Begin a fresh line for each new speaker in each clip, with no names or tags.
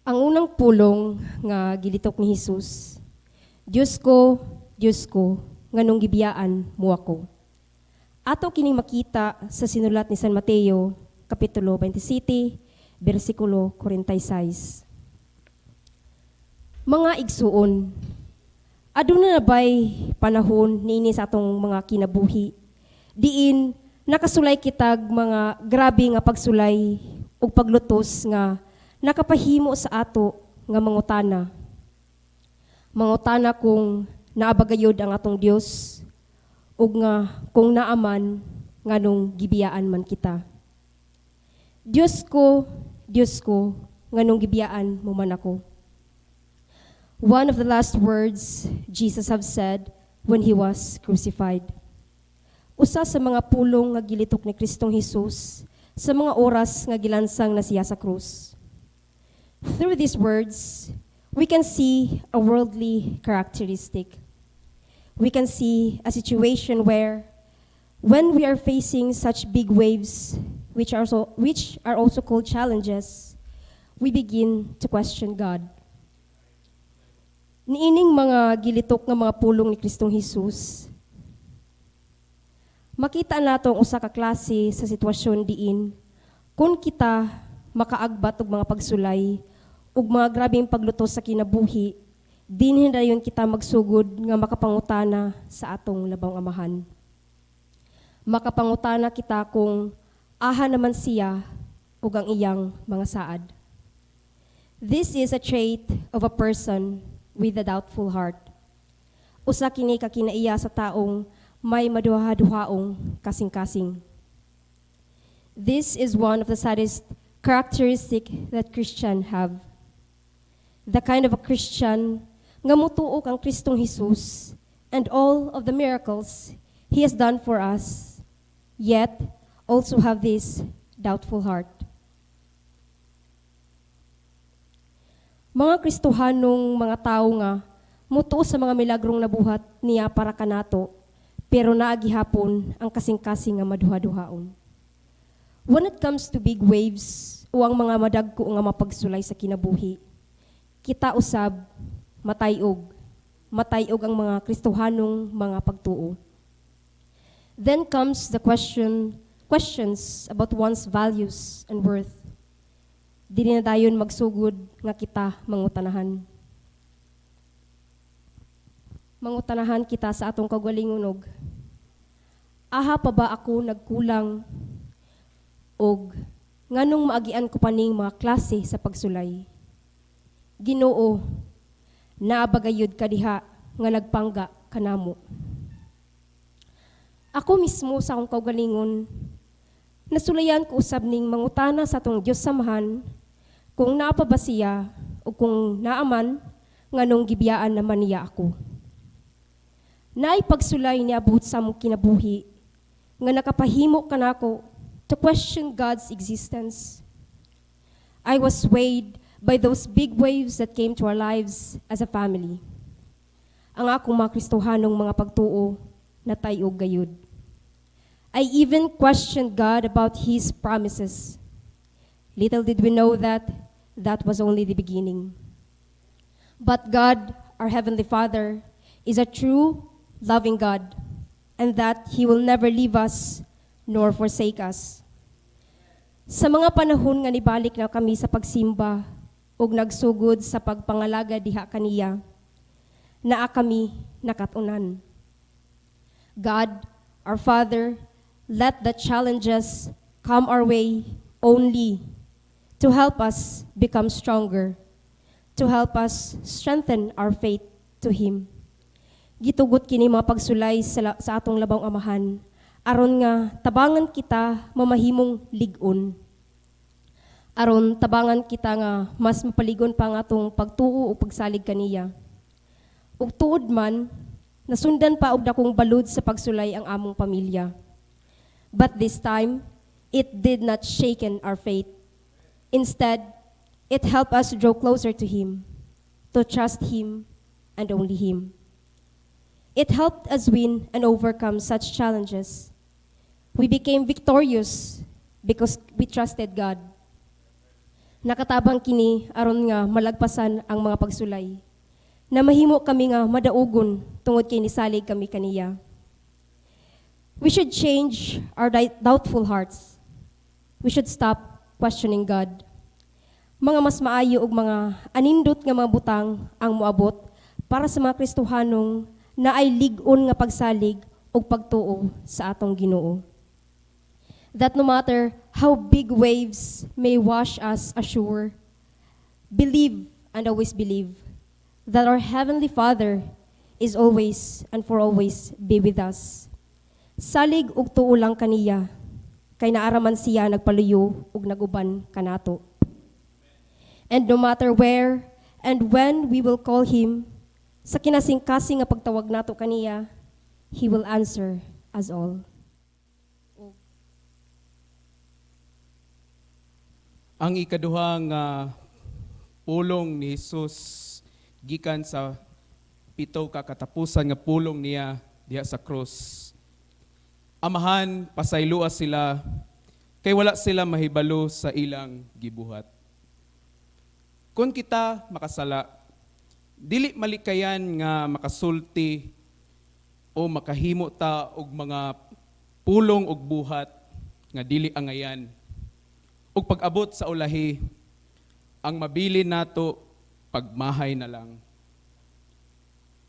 Ang unang pulong nga gilitok ni Jesus, "Diyos ko, Diyos ko, nganong gibiyaan mo ako?" Ato kining makita sa sinulat ni San Mateo, Kapitulo 27, bersikulo 46. Mga igsuon, aduna na bay panahon niini sa atong mga kinabuhi diin nakasulay kitag mga grabe nga pagsulay ug paglutos nga nakapahimo sa ato nga mangutana? Mangutana kung naa ba gayud ang atong Dios ug nga kung naa man, nganong gibiyaan man kita? "Diyos ko, Diyos ko, nganong gibiyaan mo man ako?" One of the last words Jesus have said when he was crucified. Usa sa mga pulong nga gilitok ni Kristong Hesus sa mga oras nga gilansang na siya sa krus. Through these words, we can see a worldly characteristic. We can see a situation where, when we are facing such big waves, which are also called challenges, we begin to question God. Niining mga gilitok nga mga pulong ni Kristong Hesus, makita nato ang usa ka klase sa sitwasyon diin kung kita makaagbat og mga pagsulay ug mga grabeng paglutos sa kinabuhi, dinhi dayon kita magsugod nga makapangutana sa atong labawng Amahan. Makapangutana kita kung aha naman siya ug ang iyang mga saad. This is a trait of a person with a doubtful heart. Usa kini ka kinaiya sa taong may maduha-duhaong kasing-kasing. This is one of the saddest characteristic that Christian have. The kind of a Christian nga mutuo kang Kristong Jesus and all of the miracles He has done for us, yet also have this doubtful heart. Mga Kristohanong mga tao nga mutuo sa mga milagrong nabuhat niya para kanato, pero naa gihapon ang kasing-kasing nga maduha-duhaon. When it comes to big waves o ang mga madagko nga mapagsulay sa kinabuhi, kita usab matayog, matayog ang mga Kristohanong mga pagtuo. Then comes the questions about one's values and worth. Dili na dayon magsugod nga kita mangutanahan. Mangutanahan kita sa atong kaugalingon og aha pa ba ako nagkulang og nganong maagian ko pa ning mga klase sa pagsulay? Ginoo, naa ba gayud ka diha nga nagpangga kanamo? Ako mismo sa akong kaugalingon, nasulayan ko usab ning mangutana sa atong Dios Amahan kung naa pa ba siya o kung naa man, nganong gibiyaan naman niya ako? Naay pagsulay niabot sa among kinabuhi nga nakapahimo kanako to question God's existence. I was swayed by those big waves that came to our lives as a family. Ang akong mga Kristohanong mga pagtuo natayog gayud. I even questioned God about His promises. Little did we know that that was only the beginning. But God, our Heavenly Father, is a true, loving God, and that He will never leave us nor forsake us. Sa mga panahon nga nibalik na kami sa pagsimba ug nagsugod sa pagpangalaga diha kaniya, naa kami nakat-unan. God, our Father, let the challenges come our way only to help us become stronger, to help us strengthen our faith to Him. Gitugot kini mga pagsulay sa atong labawng Amahan, aron nga tabangan kita mamahimong lig-on. Aron tabangan kita nga mas mapaligon pa ang atong pagtuo o pagsalig kaniya. Ug tuod man, nasundan pa og dakong balud sa pagsulay ang among pamilya. But this time, it did not shaken our faith. Instead, it helped us draw closer to Him, to trust Him and only Him. It helped us win and overcome such challenges. We became victorious because we trusted God. Nakatabang kini aron nga malagpasan ang mga pagsulay. Na mahimo kami nga madaugon tungod kay nisalig kami kaniya. We should change our doubtful hearts. We should stop questioning God. Mga mas maayo ug mga anindot nga mga butang ang moabot para sa mga Kristohanong naay lig-on nga pagsalig ug pagtuo sa atong Ginoo. That no matter how big waves may wash us ashore, believe and always believe that our Heavenly Father is always and for always be with us. Salig ug tuo lang kaniya, kay naa ra man siya nagpaluyo ug naguban kanato. And no matter where and when we will call Him, sa kinasingkasing nga pagtawag nato kaniya, He will answer us all.
Ang ikaduha nga pulong ni Jesus gikan sa pito ka katapusan nga pulong niya diha sa krus. "Amahan, pasayloa sila kay wala sila mahibalo sa ilang gibuhat." Kung kita makasala, dili malikayan nga makasulti o makahimo ta og mga pulong og buhat nga dili angayan. Ug pag-abot sa ulahi, ang mabilin nato pagmahay na lang.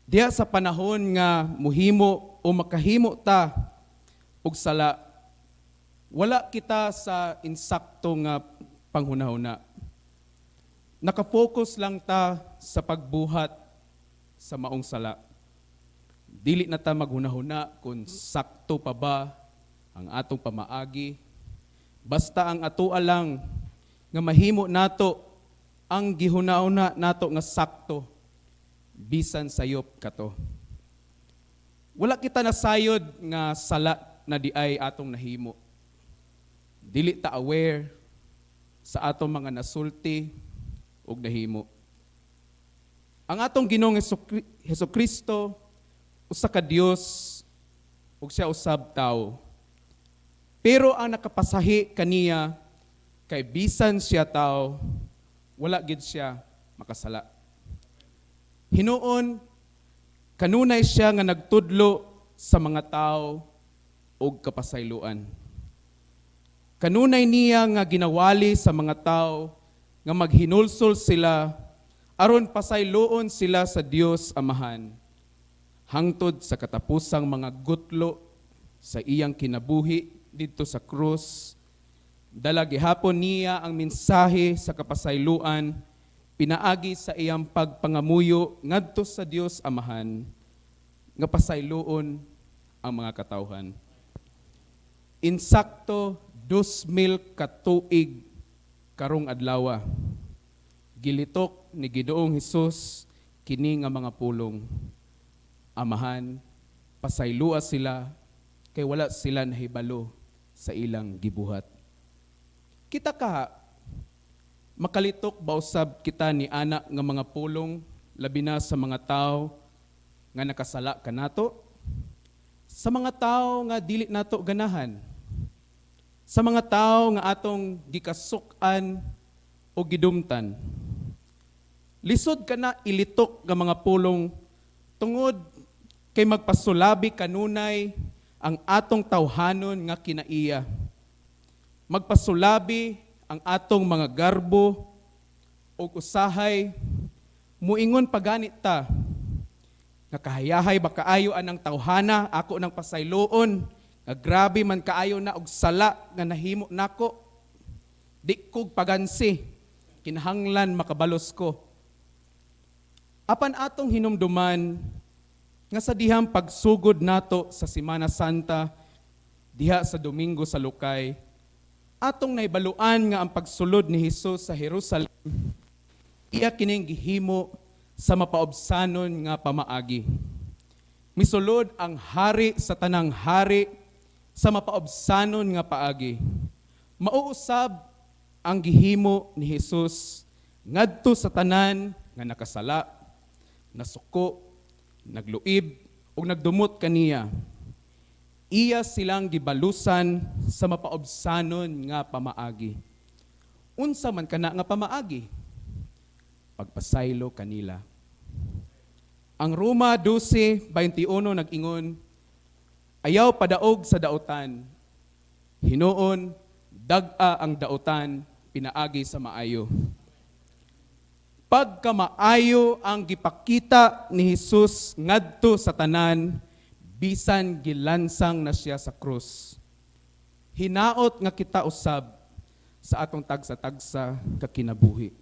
Diha sa panahon nga muhimo o makahimo ta og sala, wala kita sa insakto nga panghunahuna. Nakafocus lang ta sa pagbuhat sa maong sala. Dili na ta maghunahuna kung sakto pa ba ang atong pamaagi. Basta ang atoa lang nga mahimo nato ang gihunahuna nato nga sakto, bisan sayop kato. Wala kita nasayod nga sala na diay atong nahimo. Dili ta aware sa atong mga nasulti ug nahimo. Ang atong Ginoong Hesus Kristo usa ka Dios ug siya usab tawo. Pero ang nakapasahi kaniya kay bisan siya tao, wala gid siya makasala. Hinuon, kanunay siya nga nagtudlo sa mga tao og kapasayloan. Kanunay niya nga ginawali sa mga tao nga maghinulsol sila aron pasayloon sila sa Dios Amahan. Hangtod sa katapusang mga gutlo sa iyang kinabuhi didto sa krus, dala gihapon niya ang mensahe sa kapasayloan pinaagi sa iyang pagpangamuyo ngadto sa Dios Amahan nga pasayloon ang mga katawhan. Insakto 2,000 katuig karong adlawa, gilitok ni Ginoong Hesus kini nga mga pulong: "Amahan, pasayloa sila kay wala sila nahibalo sa ilang gibuhat." Kita kaha, makalitok ba usab kita ni ana nga mga pulong, labi na sa mga tao nga nakasala kanato? Sa mga tao nga dili nato ganahan? Sa mga tao nga atong gikasuk-an o gidumtan? Lisod kana ilitok nga mga pulong tungod kay magpasulabi kanunay ang atong tawhanon nga kinaiya. Magpasulabi ang atong mga garbo ug usahay muingon paganit ta nga kahayahay ba kaayo anang tawhana, ako nang pasayloon, nga grabe man kaayo na og sala nga nahimo nako. Di kog pagansi, kinahanglan makabalos ko. Apan atong hinumduman nga sa dihang pagsugod nato sa Semana Santa diha sa Domingo sa Lukay, atong naibaluan nga ang pagsulod ni Hesus sa Jerusalem, iya kining gihimo sa mapaobsanon nga pamaagi. Misulod ang hari sa tanang hari sa mapaobsanon nga paagi. Mauusab ang gihimo ni Hesus ngadto sa tanan nga nakasala, nasuko, nagluib ug nagdumot kaniya. Iya silang gibalusan sa mapaobsanon nga pamaagi. Unsa man kana nga pamaagi? Pagpasaylo kanila. Ang Roma 12:21 nag-ingon, "Ayaw padaog sa dautan. Hinuon, dag-a ang dautan pinaagi sa maayo." Pagkamaayo ang gipakita ni Jesus ngadto sa tanan, bisan gilansang na siya sa krus. Hinaot nga kita usab sa atong tagsa-tagsa ka kinabuhi,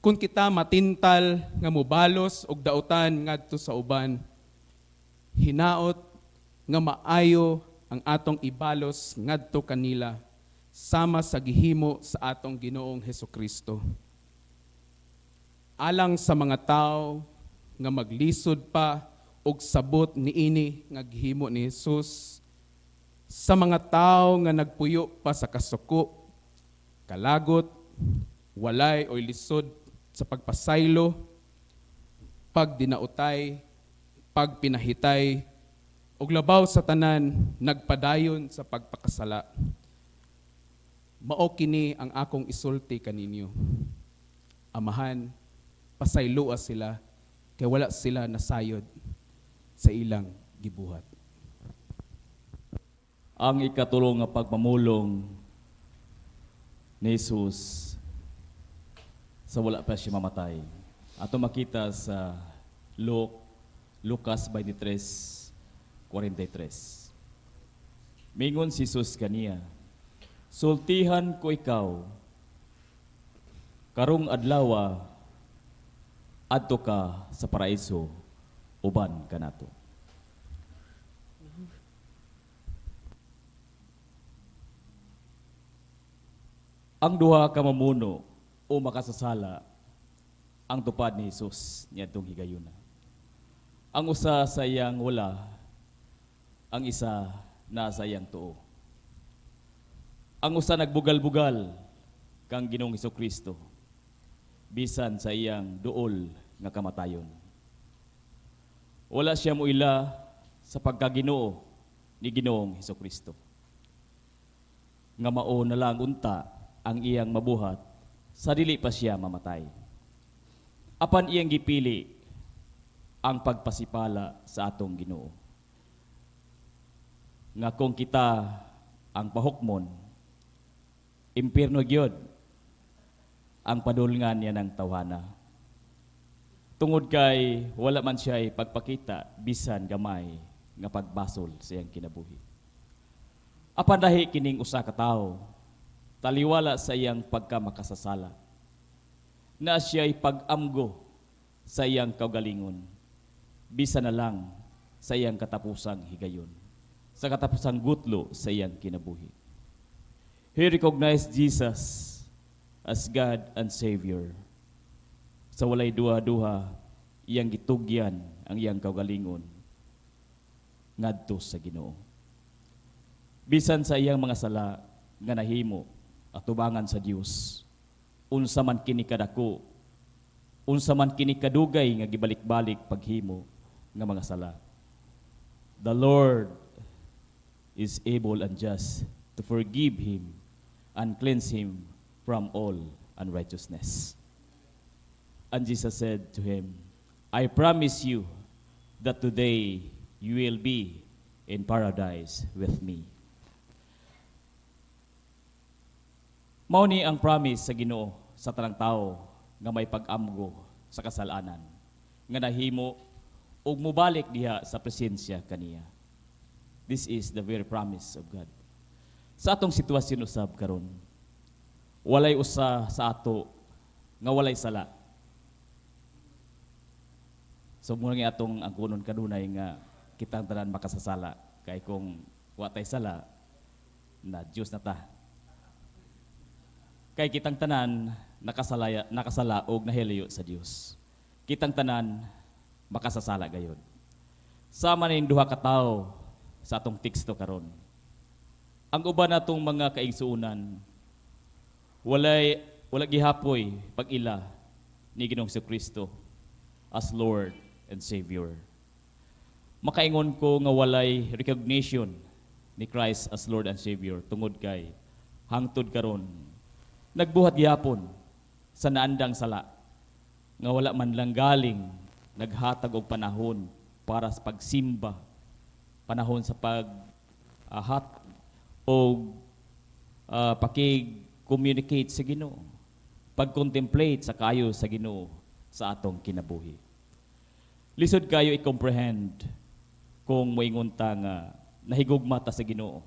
kung kita matintal nga mobalos og dautan ngadto sa uban, hinaot nga maayo ang atong ibalos ngadto kanila sama sa gihimo sa atong Ginoong Hesukristo. Alang sa mga tao nga maglisod pa og sabot niini nga gihimo ni Jesus, sa mga tao nga nagpuyo pa sa kasuko, kalagot, walay o lisod sa pagpasaylo, pagdinautay, pagpinahitay, ug labaw sa tanan, nagpadayon sa pagpakasala. Mao kini ang akong isulti kaninyo. Amahan, pasayloa sila kay wala sila nasayod sa ilang gibuhat.
Ang ikatulo nga pagpamulong ni Jesus sa wala pa siya mamatay, ato makita sa Lucas 23:43. Mingon si Jesus kaniya, "Sultihan ko ikaw, karong adlawa adto ka sa paraiso uban kanato." Ang duha ka mamuno o makasasala ang tupad ni Jesus niadtong higayuna. Ang usa sa iyang wala, ang isa nasa iyang tuo. Ang usa nagbugal-bugal kang Ginoong Kristo bisan sa iyang duol nga kamatayon. Wala siya muila sa pagkaginoo ni Ginoong Kristo, nga mao na lang unta ang iyang mabuhat sa dili pa siya mamatay. Apan iyang gipili ang pagpasipala sa atong Ginoo, nga kung kita ang pahukmon, impierno gyud ang padulngan niya ng tawhana, tungod kay wala man siya pagpakita bisan gamay nga pagbasol sa iyang kinabuhi. Apan dahi kining usa ka tawo, taliwala sa iyang pagkamakasasala, na siya'y pag-amgo sa iyang kaugalingon, bisan na lang sa iyang katapusang higayon, sa katapusang gutlo sa iyang kinabuhi. He recognized Jesus as God and Savior. Sa walay duha-duha, iyang gitugyan ang iyang kaugalingon ngadto sa Ginoo. Bisan sa iyang mga sala nga nahimo atubangan sa Dios, unsa man kini kadako, unsa man kini kadugay nga gibalik-balik paghimo nga mga sala, the Lord is able and just to forgive him and cleanse him from all unrighteousness. And Jesus said to him, "I promise you that today you will be in paradise with me." Mao ni ang promise sa Ginoo sa tanang tao nga may pag-amgo sa kasalanan, nga nahimo ug mobalik diha sa presensya kaniya. This is the very promise of God. Sa atong sitwasyon usab karon, walay usa sa ato nga walay sala. So muna nga atong angkonon kanunay nga kitang tanan makasasala, kay kung wa tay sala na, Dios na ta. Kay kitang tanan nakasalaya, nakasala og nahiliyo sa Dios. Kitang tanan makasasala gayod. Sama ning duha ka tawo sa atong teksto karon. Ang uban natong mga kaigsuonan, wala gihapoy pag-ila ni Ginoong Kristo as Lord and Savior. Makaingon ko nga walay recognition ni Christ as Lord and Savior tungod kay hangtod karon Nagbuhat gyapon sa naandang sala nga wala man lang galing naghatag og panahon para sa pagsimba, panahon sa pag hat o pakig-communicate sa Ginoo, pag-contemplate sa kaayo sa Ginoo sa atong kinabuhi. Lisod kayo i-comprehend kung moingon ta nga nahigugma ta sa Ginoo.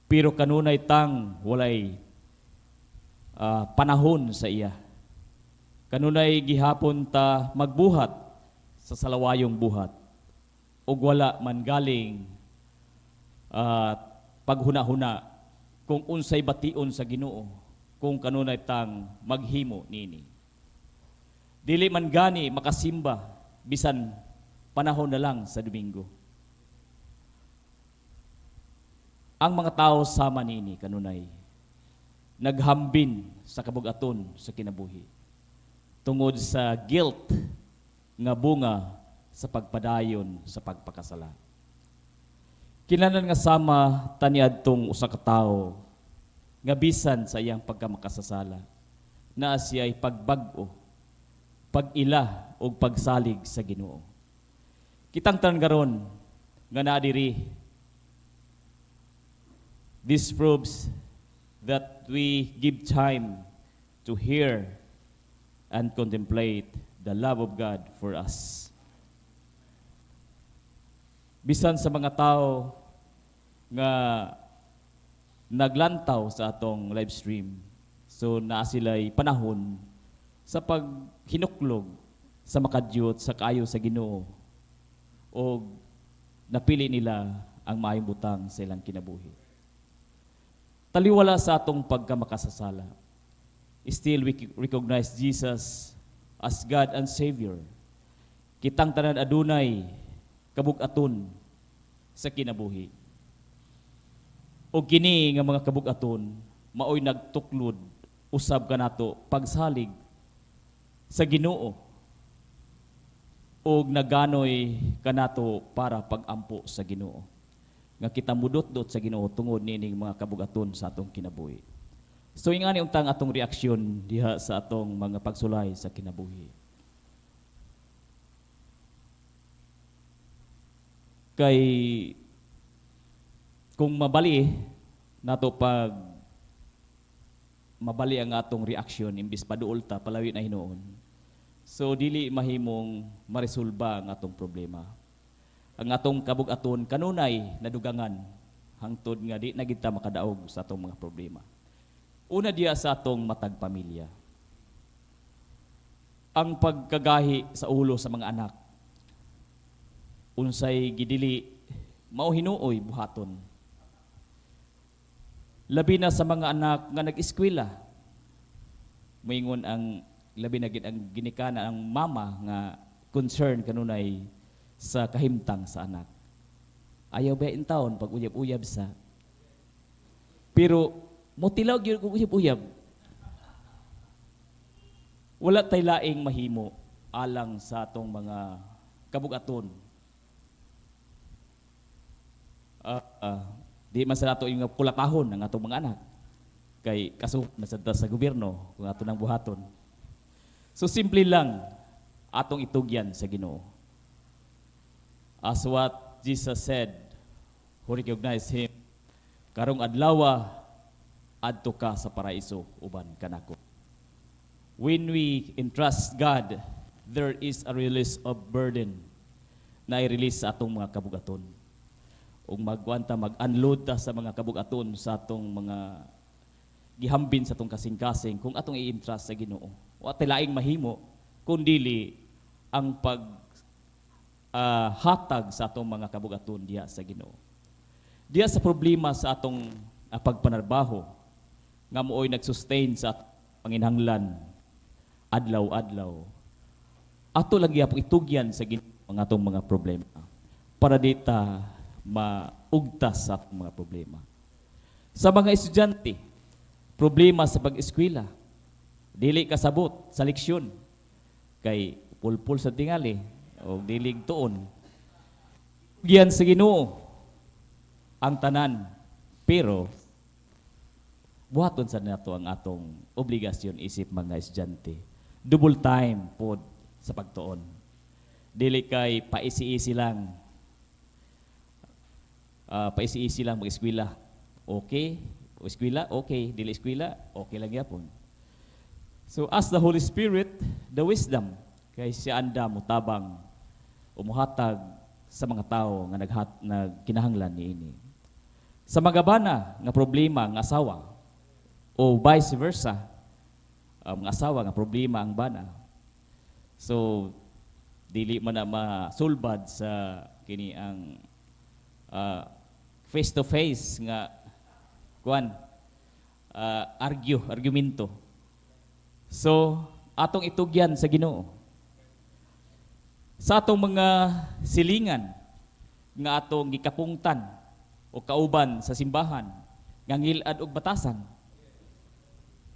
Pero kanunay tang walay panahon sa iya. Kanunay gihapon ta magbuhat sa salawayong buhat ug wala man galing paghuna-huna kung unsay bation sa Ginoo kung kanunay tang maghimo nini. Dili man gani makasimba bisan panahon na lang sa Domingo. Ang mga tao sama nini kanunay naghambin sa kabugaton sa kinabuhi tungod sa guilt nga bunga sa pagpadayon sa pagpakasala. Kinahanglan nga sama taniadtong usa ka tawo nga bisan sa iyang pagkamakasasala, naa siya'y pagbag-o, pag-ila og pagsalig sa Ginoo. Kitang tanan karon nga naa diri, this proves that we give time to hear and contemplate the love of God for us. Bisan sa mga tao nga naglantaw sa atong live stream, so naa sila'y panahon sa paghinuklog sa makadyot sa kaayo sa Ginoo o napili nila ang maayong butang sa ilang kinabuhi. Taliwala sa atong pagkamakasasala, still we recognize Jesus as God and Savior. Kitang tanan adunay kabug-aton sa kinabuhi. O kini nga mga kabug-aton maoy nagtuklod usab kanato pagsalig sa Ginoo og naganoy kanato para pagampo sa Ginoo nga kita mudot-dot sa Ginoo tungod niining mga kabugaton sa atong kinabuhi. So ingani untang atong reaksyon diha sa atong mga pagsulay sa kinabuhi. Kay kung mabali nato pag mabali ang atong reaksyon imbis paduol ta palawi na hinuon. So dili mahimong maresolba ang atong problema. Ang atong kabug-aton kanunay nadugangan hangtod nga di na gid ta makadaog sa atong mga problema. Una diya sa atong matag pamilya. Ang pagkagahi sa ulo sa mga anak. Unsay gidili mao hinuoy buhaton. Labi na sa mga anak nga nag-eskwela. Moingon ang labi na gid ang ginikana ang mama nga concern kanunay sa kahimtang sa anak. Ayaw ba in taon pag uyab-uyab sa. Pero motilaw gyud kung uyab-uyab. Wala tay laing mahimo alang sa atong mga kabugaton. Di man sa nato yung kulatahon ang atong mga anak. Kay kaso na sa gobyerno kung ato nang buhaton. So simple lang atong itugyan sa Ginoo. As what Jesus said, who recognized him, "Karong adlawa adto ka sa paraiso uban kanako." When we entrust God, there is a release of burden na i-release sa atong mga kabugaton. Ug magwanta mag-unload ta sa mga kabugaton sa atong mga gihambin sa atong kasing-kasing kung atong i-entrust sa Ginoo. Wa tay laing mahimo kun dili ang pag hatag sa atong mga kabugaton diha sa Ginoo. Diha sa problema sa atong pagpanarbaho nga mooy nagsustain sa atong panginhanglan adlaw-adlaw. Ato lang gyapon itugyan sa Ginoo ang atong mga problema para di ta maugtas sa atong mga problema. Sa mga estudyante, problema sa pag-eskwela, dili kasabot sa leksyon kay pulpul sa tingali o dilig tuon. Giyan sa Ginoo ang tanan, pero Buhaton sa nato ang atong obligasyon isip mga estudyante. Double time pod sa pagtuon. Dili kay paisi-isi lang. Paisi-isi lang mag-eskwela. Okay? O eskwela, okay. Dili eskwela, okay lang gyapon. So ask the Holy Spirit the wisdom kay siya anda mutabang o muhatag sa mga tao nga nagkinahanglan niini. Sa mga bana nga problema ang asawa o vice versa, ang asawa nga problema ang bana. So dili man na masulbad sa kini ang face to face nga kuan argue argumento. So atong itugyan sa Ginoo. Sa atong mga silingan nga atong gikapungtan o kauban sa simbahan nga ngilad og batasan,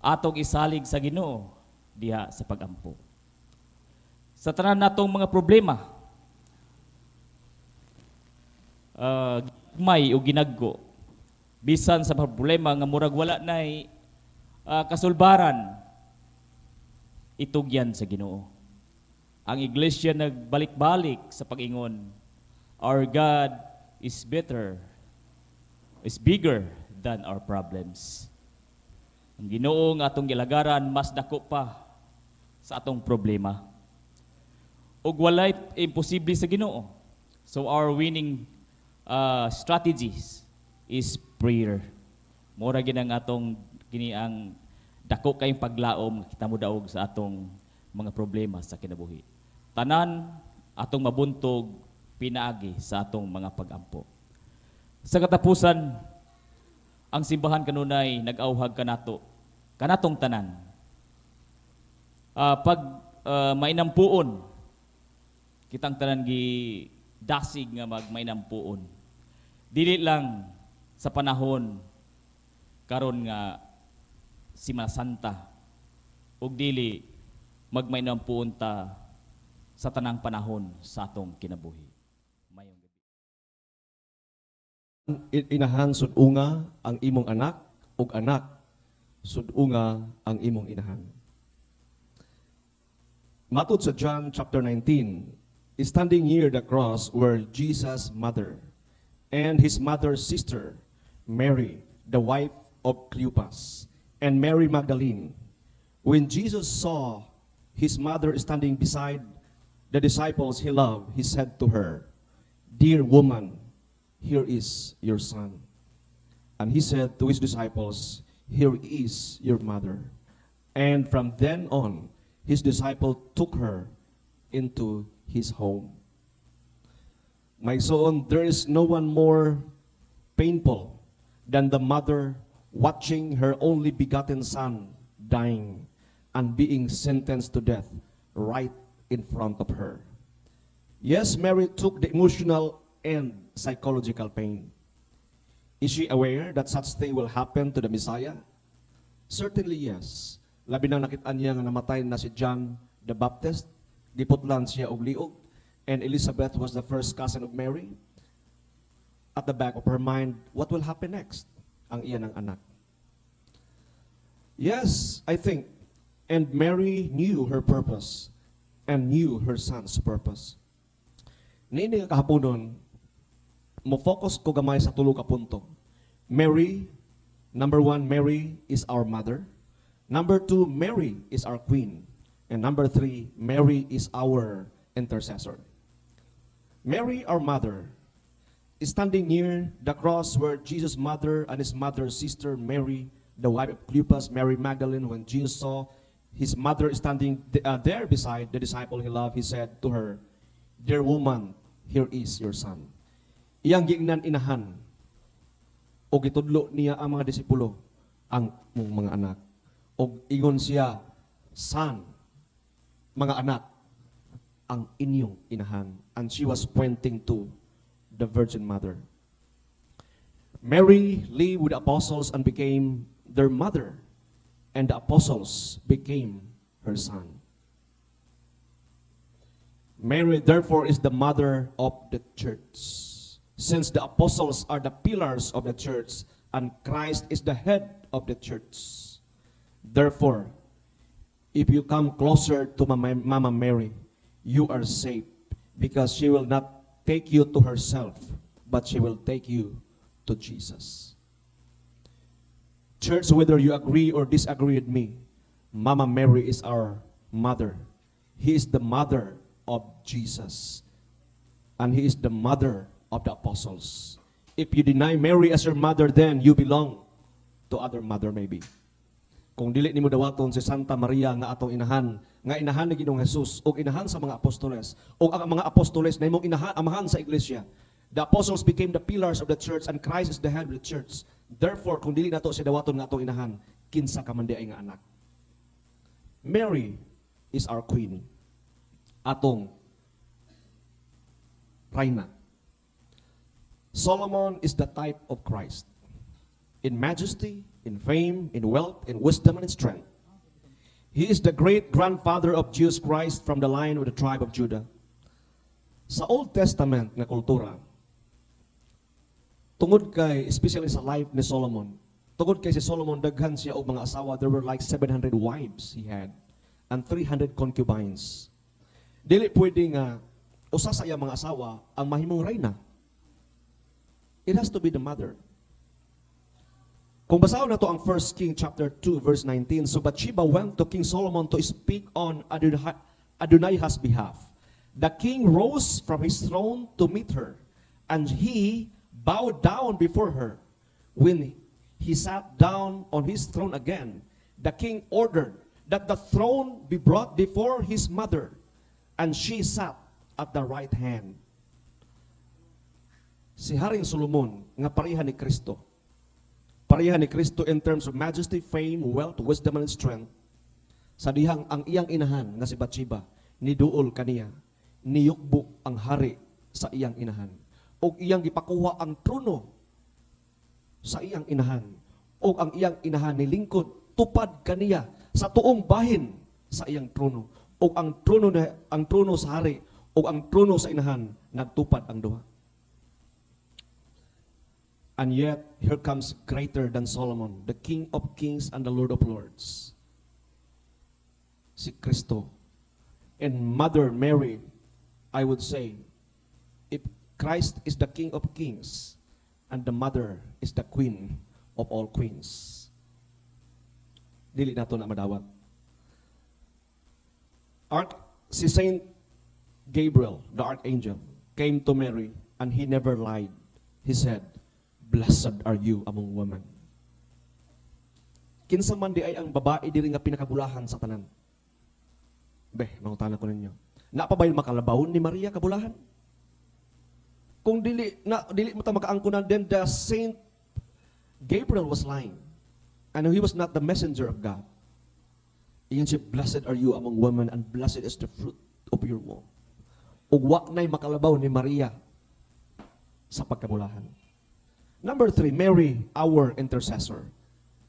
atong isalig sa Ginoo diha sa pagampo. Sa tanan natong mga problema, may o ginaggo, bisan sa problema nga murag wala nay kasulbaran, itugyan sa Ginoo. Ang iglesia nagbalik-balik sa pag-ingon, our God is better, is bigger than our problems. Ang Ginoo nga atong gilagaran mas dako pa sa atong problema. Ug walay imposible sa Ginoo. So our winning strategies is prayer. Mora gid ang atong kini ang dako kayong paglaom nga kita mo daog sa atong mga problema sa kinabuhi. Tanan atong mabuntog pinaagi sa atong mga pagampo. Sa katapusan, ang simbahan kanunay nag-auhag kanato, kanatong tanan. Pag mainampuon, kitang tanan gi dasig nga magmainampuon. Dili lang sa panahon karon nga Semana Santa ug dili magmainampuon ta sa tanang panahon sa atong kinabuhi. Mayong gabi.
Inahan, sud-unga ang imong anak, ug anak, sud-unga ang imong inahan. Matod sa John chapter 19, standing near the cross were Jesus' mother and his mother's sister, Mary, the wife of Cleopas, and Mary Magdalene. When Jesus saw his mother standing beside the disciples he loved, he said to her, "Dear woman, here is your son." And he said to his disciples, "Here is your mother." And from then on, his disciple took her into his home. My son, there is no one more painful than the mother watching her only begotten son dying and being sentenced to death right in front of her. Yes, Mary took the emotional and psychological pain. Is she aware that such thing will happen to the Messiah? Certainly yes. Labi na nakita niya nga namatay na si John the Baptist, giputlan siya og liog, and Elizabeth was the first cousin of Mary. At the back of her mind, what will happen next? Ang iya ng anak. Yes, I think. And Mary knew her purpose and knew her son's purpose. Niini nga kahaponon, mo focus ko gamay sa tulo ka punto. Mary, number one, Mary is our mother. Number two, Mary is our queen. And number three, Mary is our intercessor. Mary, our mother, is standing near the cross where Jesus' mother and his mother's sister, Mary, the wife of Cleopas, Mary Magdalene. When Jesus saw his mother standing there beside the disciple he loved, he said to her, "Dear woman, here is your son." Iyang giingnan inahan, o gitudlo niya ang mga disipulo, "Ang mong mga anak." O ingon siya, "Son, mga anak, ang inyong inahan." And she was pointing to the Virgin Mother. Mary lived with the apostles and became their mother, and the apostles became her son. Mary, therefore, is the mother of the church. Since the apostles are the pillars of the church, And Christ is the head of the church. Therefore, if you come closer to Mama Mary, you are safe because she will not take you to herself, but she will take you to Jesus. Church, whether you agree or disagree with me, Mama Mary is our mother. He is the mother of Jesus. And he is the mother of the apostles. If you deny Mary as your mother, then you belong to other mother maybe. Kung dili nimo dawaton si Santa Maria nga atong inahan, nga inahan ni Ginoong Jesus ug inahan sa mga apostoles, ug ang mga apostoles na imong inahan, amahan sa iglesia. The apostles became the pillars of the church and Christ is the head of the church. Therefore, kung dili nato si dawaton nga atong inahan, kinsa ka man diay nga anak? Mary is our queen. Atong reyna. Solomon is the type of Christ in majesty, in fame, in wealth, in wisdom, and in strength. He is the great grandfather of Jesus Christ from the line of the tribe of Judah. Sa Old Testament nga kultura, tungod kay, especially sa life ni Solomon, tungod kay si Solomon daghan siya og mga asawa, there were like 700 wives he had and 300 concubines. Dili pwede nga usa sa iyang mga asawa ang mahimong reyna. It has to be the mother. Kung basahon nato ang 1 King chapter 2 verse 19, so Bathsheba went to King Solomon to speak on Adonijah's behalf. The king rose from his throne to meet her, and he bowed down before her. When he sat down on his throne again, the king ordered that the throne be brought before his mother, and she sat at the right hand. Si Haring Solomon nga pareha ni Kristo. Pareha ni Kristo in terms of majesty, fame, wealth, wisdom, and strength. Sa dihang ang iyang inahan nga si Bathsheba, niduol kaniya, niyukbo ang hari sa iyang inahan. Og iyang gipakuha ang trono sa iyang inahan. Og ang iyang inahan nilingkod tupad kaniya sa tuong bahin sa iyang trono. Og ang trono sa hari ug ang trono sa inahan nagtupad ang duha. And yet, here comes greater than Solomon, the King of Kings and the Lord of Lords. Si Kristo. And Mother Mary, I would say, if Christ is the King of Kings, and the Mother is the Queen of all queens. Dili nato na madawat. Si Saint Gabriel, the archangel, came to Mary and he never lied. He said, "Blessed are you among women." Kinsa man diay ang babae diri nga pinakabulahan sa tanan? Beh, mangutana ko ninyo. Naa pa ba'y makalabaw ni Maria kabulahan? Kung dili na dili mo ta makaangkonan, then the Saint Gabriel was lying. And he was not the messenger of God. Ingon siya, "Blessed are you among women and blessed is the fruit of your womb." Ug wa na'y makalabaw ni Maria sa pagkabulahan. Number three, Mary, our intercessor.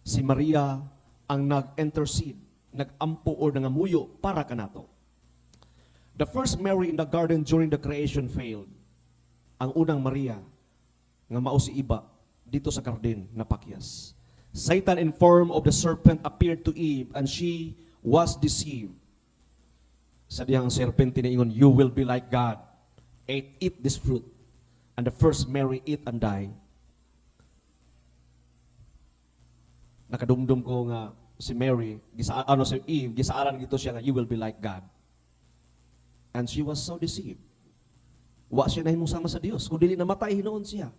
Si Maria ang nag-intercede, nag-ampo or nangamuyo para kanato. The first Mary in the garden during the creation failed. Ang unang Maria nga mao si Iba didto sa garden napakyas. Satan in form of the serpent appeared to Eve and she was deceived. Sa dihang serpente niingon, "You will be like God. Eat this fruit." And the first Mary eat and die. Nakadumdum ko nga si Mary, gisa, ano si Eve, gisaaran gito siya nga, "You will be like God." And she was so deceived. Wa siya nahimong sama sa Dios. Kung dili namatay hinuon siya.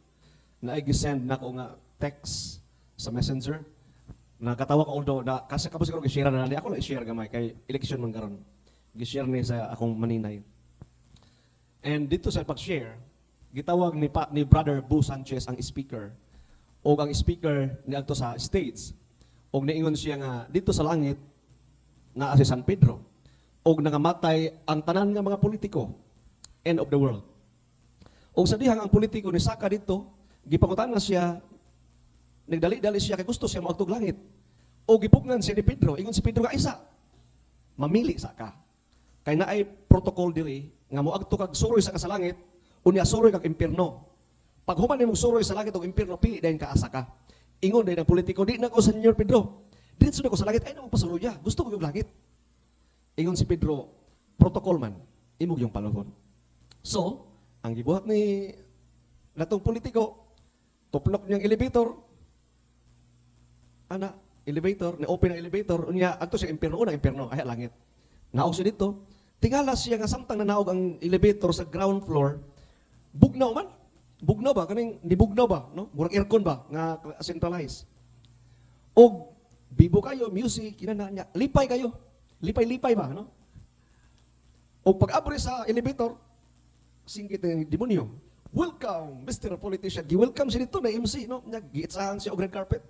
Naay gisend nako nga text sa Messenger. Nakatawa ko although na kasi kamo siguro gi-share na ni ako lang i-share gamay kay election man karon. Gi-share ni sa akong maninay. And didto sa pag-share, gitawag ni Brother Bo Sanchez ang speaker. O ang speaker niadto sa States. Og niingon siya nga didto sa langit naa si San Pedro. Og nangamatay ang tanan nga mga politiko. End of the world. Og sa dihang ang politiko ni saka didto, gipangutan na siya, nagdali-dali siya kay gusto siya moadtog langit. O gipugnan siya ni Pedro, ingon si Pedro nga isa, mamili sa ka. Kay naay protocol diri nga moadto kag suroy sa ka sa langit, unya suroy kag impierno. Pag human nimong suroy sa langit og impierno, pili dayon ka asa ka. Ingon din ang politiko, "Di na ko, Senyor Pedro. Diretso na ko sa langit, ayaw na mo pasuluya. Gusto ko yung langit." Ingon si Pedro, "Protocol man, imo gyung paluhon." So, ang gibuhat ni natong politiko, tuplok niyang elevator, ana, elevator, ni-open ang elevator, unya, adto siya impierno, unang impierno, ay langit. Naog siya dito, tingala siya nga samtang nanaog ang elevator sa ground floor, bugnaw man. Bugnaw ba? Kaning nibugnaw ba? No? Murag aircon ba? Nga centralized. Og bibo kayo, music, inana niya. Lipay kayo. Lipay-lipay ba, no? O pag-abre sa elevator, singkit ng demonyo. "Welcome, Mr. Politician." Gi-welcome siya dito na MC, no? Nya giitsahan siya og red carpet.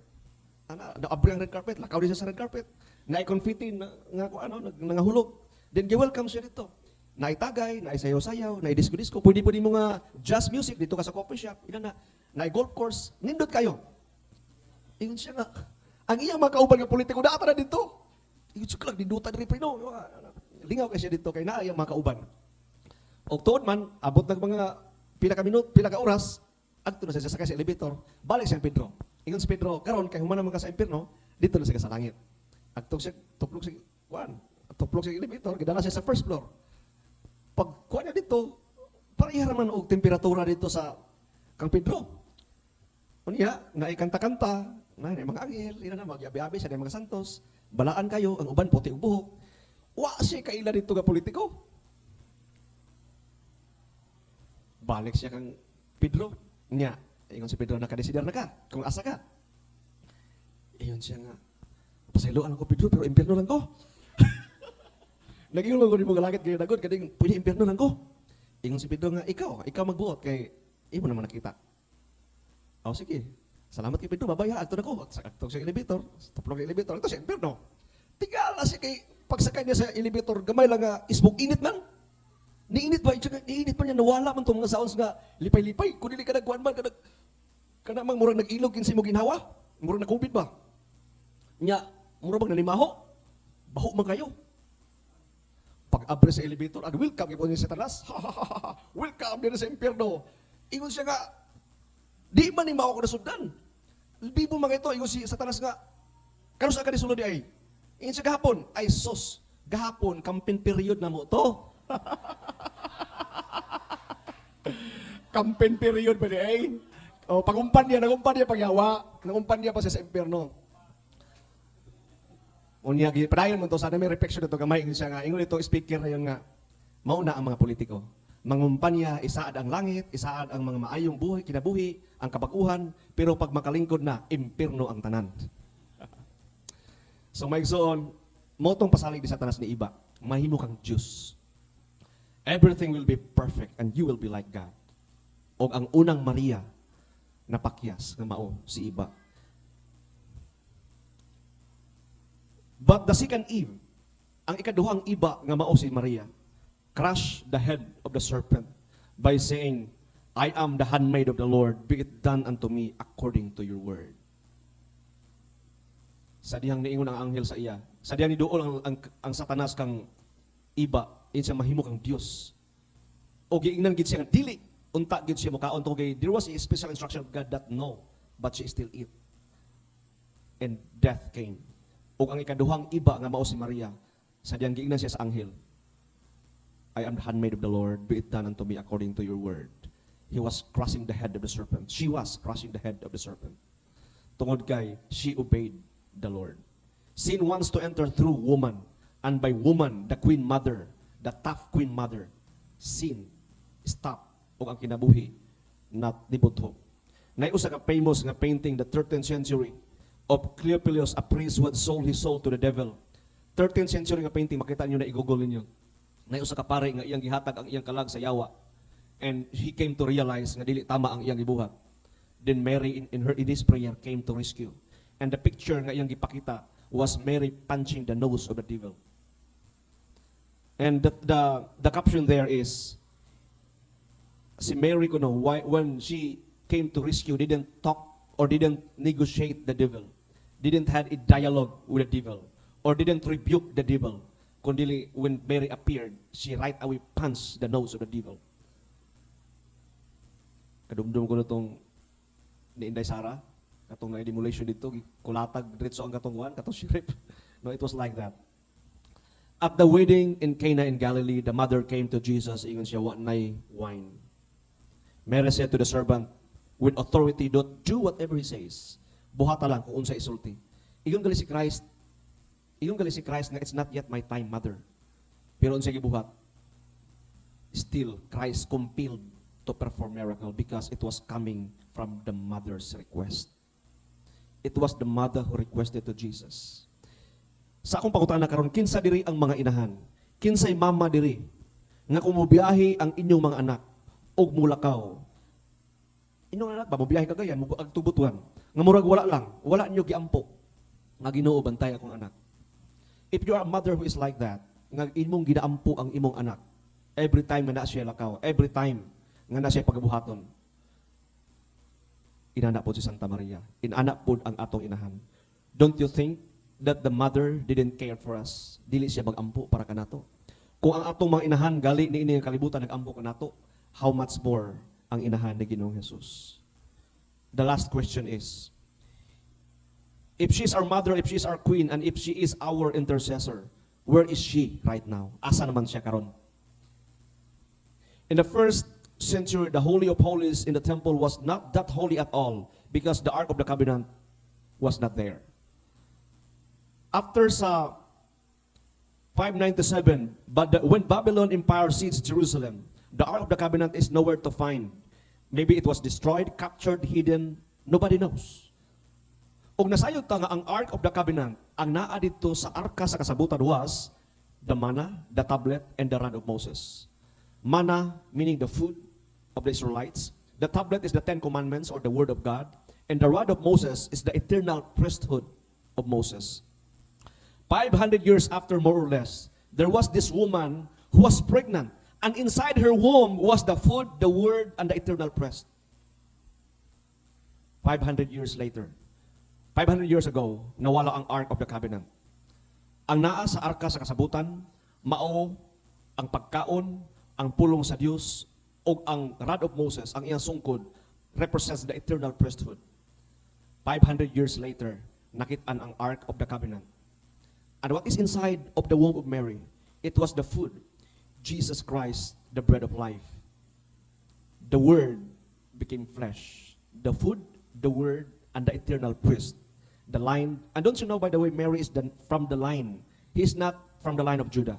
Ana, naabre ang red carpet, lakaw din siya sa red carpet. Naay confetti na nga ko ano, nangahulog. Then gi-welcome siya dito. Naitagay, naay sayaw-sayaw, naay disco-disco. Pwede pwede mo nga jazz music dito ka sa coffee shop. Ina na, naay golf course, nindot kayo. Ingon siya nga, ang iyang mga kauban nga politiko, naa na dito. Ingon siya lang, dindutan diri prino. Lingaw kay siya dito, kay naa iyang mga kauban. Og tuod man, abot ng mga pila ka minut, pila ka oras, adto na siya sakay sa elevator, balik siya Pedro. Ingon si Pedro, "Karon kay human naman ka sa impierno, dito na siya sa langit." Agtog siya, tuplok siya, kuan, tuplok siya elevator, gidala siya sa first floor. Pag kuan niya dito, pareha man og temperatura dito sa kang Pedro. Unya, naikanta-kanta, na mga anghel, ina na magyabi-abi sa mga santos, balaan kayo, ang uban puti og buhok. Wa siya kaila dito nga politiko. Balik siya kang Pedro. Nya, ingon si Pedro, "Nakadesider na ka kung asa ka?" Ingon siya nga, "Pasayloan ako, Pedro, pero impierno lang ko. Nag-ingon lang ko di mo langit kayo dagod, kading pwede impierno lang ko." Ingon si Pedro nga, "Ikaw, ikaw magbuot kay imo naman nakita." "Oh, sige. Salamat kay Pedro, babay ha, adto na ko." Adto sa elevator, tuplok sa elevator, adto sa impierno. Tingala siya kay pagsakay niya sa elevator, gamay lang nga isbog init man. Niinit ba? Niinit pa niya, nawala man itong mga sounds nga lipay-lipay. Kung dili ka nagkuhan man, kanag, kana mang murag nag-ilog kinsa mo ginhawa. Murag na COVID ba? Nya, murag bang nanimaho? Baho man kayo. Pag abre sa elevator, and welcome gyud niya sa talas. "Welcome din sa impierno." Ingon siya nga, "Di man ni mao ko nasugdan. Bibo mga ito." Ingon si Satanas nga, "Kanus-a ka nisulod diay?" Ingon siya, "Gahapon." "Ay sus, gahapon, campaign period na mo to." Campaign period ba diay? O, pagumpan niya, nagumpan niya pagyawa, nagumpan niya pa siya sa impierno. Unya, padayon mo to, sana may reflection ito gamay, ingon siya nga, ingon ito, speaker na yun nga, mauna ang mga politiko. Mangumpanya, isaad ang langit, isaad ang mga maayong buhay, kinabuhi, ang kabaguhan, pero pag makalingkod na, impierno ang tanan. So, mga igsoon, mo tong pasalig di Satanas ni Iba, mahimo kang Diyos. Everything will be perfect and you will be like God. O ang unang Maria napakyas nga mao si Iba. But the second Eve, ang ikaduhang Iba nga mao si Maria, crushed the head of the serpent by saying, "I am the handmaid of the Lord, be it done unto me according to your word." Sa dihang niingon ang anghel sa iya, sa dihang niduol ang Satanas kang Iba, in siya mahimo kang Dios. O giingnan gid siya nga dili unta gid siya mokaon tungod kay there was a special instruction of God that no, but she still eat. And death came. O ang ikaduhang Iba nga mao si Maria, sa diyang giingnan siya sa anghel, "I am the handmaid of the Lord, be it done unto me according to your word." He was crushing the head of the serpent. She was crushing the head of the serpent. Tungod kay she obeyed the Lord. Sin wants to enter through woman, and by woman, the queen mother, the tough queen mother, sin stop og ang kinabuhi not nibudho. Nay usa ka famous nga painting, the 13th century, of Cleophilus, a priest who had sold his soul to the devil. 13th century nga painting, makita niyo na i-Google ninyo. Nay usa ka pare nga iyang gihatag ang iyang kalag sa yawa. And he came to realize nga dili tama ang iyang gibuhat. Then Mary in his prayer came to rescue. And the picture nga iyang gipakita was Mary punching the nose of the devil. And the caption there is, si Mary kuno, why, when she came to rescue, didn't talk or didn't negotiate the devil, didn't have a dialogue with the devil, or didn't rebuke the devil. Kundi when Mary appeared, she right away punched the nose of the devil. Kadumdum ko na itong ni Inday Sara. Katong na demolition dito, kulatag diretso ang katong kuan, katong sheriff. No, it was like that. At the wedding in Cana in Galilee, the mother came to Jesus, ingon siya, "Wa nay wine." Mary said to the servant, with authority, "Don't do whatever he says." Buhata lang kung unsa isulti. Ingon gali si Christ nga, "It's not yet my time, mother." Pero unsa gibuhat? Still, Christ compelled to perform miracle because it was coming from the mother's request. It was the mother who requested to Jesus. Sa akong pangutana karon, kinsa diri ang mga inahan? Kinsay mama diri nga kung mobiyahe ang inyong mga anak og mulakaw? Inyong anak ba mobiyahe Cagayan, mo Butuan, nga murag wala lang, wala niyo giampo nga, "Ginoo, bantay akong anak"? If you are a mother who is like that, nga imong ginaampo ang imong anak every time nga naa siya lakaw, every time nga naa siya pagabuhaton, inana po si Santa Maria. Inana po ang atong inahan. Don't you think that the mother didn't care for us? Dili siya magampo para kanato? Kung ang atong mga inahan gali ni ini ang kalibutan nagampo kanato, how much more ang inahan ni Ginoong Jesus? The last question is, if she's our mother, if she's our queen, and if she is our intercessor, where is she right now? Asa naman siya karon? In the first century, the Holy of Holies in the temple was not that holy at all because the Ark of the Covenant was not there. After sa 597, but when Babylon Empire seized Jerusalem, the Ark of the Covenant is nowhere to find. Maybe it was destroyed, captured, hidden, nobody knows. Og nasayod ta nga ang Ark of the Covenant, ang naa didto sa arka sa kasabutan was the manna, the tablet, and the rod of Moses. Manna, meaning the food of the Israelites. The tablet is the Ten Commandments or the Word of God. And the rod of Moses is the eternal priesthood of Moses. 500 years after, more or less, there was this woman who was pregnant. And inside her womb was the food, the Word, and the eternal priest. 500 years later, 500 years ago, nawala ang Ark of the Covenant. Ang naa sa arka sa kasabutan, mao ang pagkaon, ang pulong sa Dios, o ang rod of Moses, ang iyang sungkod, represents the eternal priesthood. 500 years later, nakitaan ang Ark of the Covenant. And what is inside of the womb of Mary? It was the food, Jesus Christ, the bread of life. The Word became flesh. The food, the Word, and the eternal priest. The line, and don't you know, by the way, Mary is from the line. He is not from the line of Judah.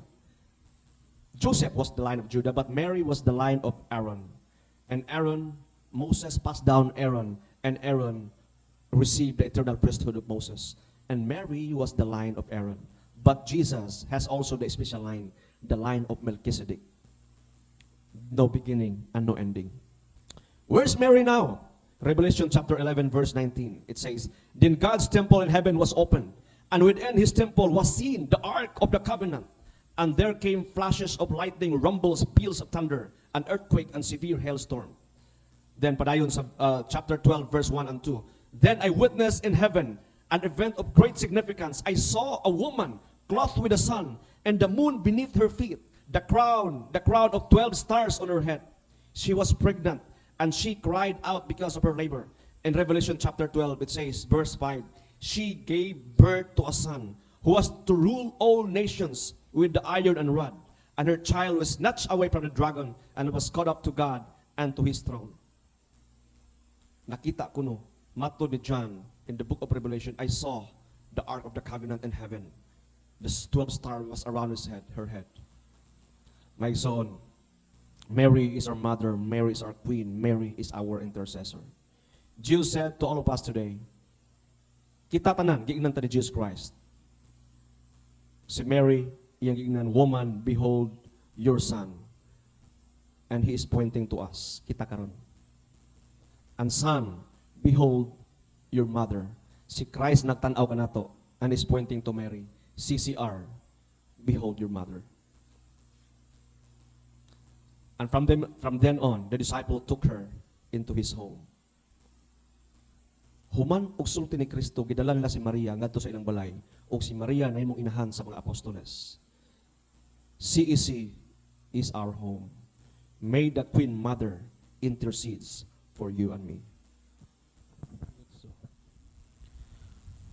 Joseph was the line of Judah, but Mary was the line of Aaron. And Aaron, Moses passed down Aaron, and Aaron received the eternal priesthood of Moses. And Mary was the line of Aaron. But Jesus has also the special line, the line of Melchizedek. No beginning and no ending. Where's Mary now? Revelation chapter 11, verse 19. It says, "Then God's temple in heaven was opened, and within his temple was seen the Ark of the Covenant. And there came flashes of lightning, rumbles, peals of thunder, an earthquake, and severe hailstorm." Then padayon sa chapter 12, verse 1 and 2. "Then I witnessed in heaven an event of great significance. I saw a woman clothed with the sun and the moon beneath her feet, the crown of 12 stars on her head. She was pregnant and she cried out because of her labor." In Revelation chapter 12, it says, verse 5, "She gave birth to a son who was to rule all nations with the iron and rod. And her child was snatched away from the dragon and was caught up to God and to his throne." Nakita ko no, matod ni John in the book of Revelation, "I saw the Ark of the Covenant in heaven. The 12 star was around his head, her head." My son, Mary is our mother, Mary is our queen, Mary is our intercessor. Jesus said to all of us today, kita tanan, giingnan ta ni Jesus Christ. Si Mary, iyang giingnan, "Woman, behold your son." And he is pointing to us, kita karon. And son, behold your mother. Si Christ nagtanaw kanato and is pointing to Mary. CCR, behold your mother. And from then on, the disciple took her into his home. Human og sulti ni Kristo, gidala nila si Maria ngadto sa ilang balay, ug si Maria nahimong inahan sa mga apostoles. CEC is our home. May the Queen Mother intercedes for you and me.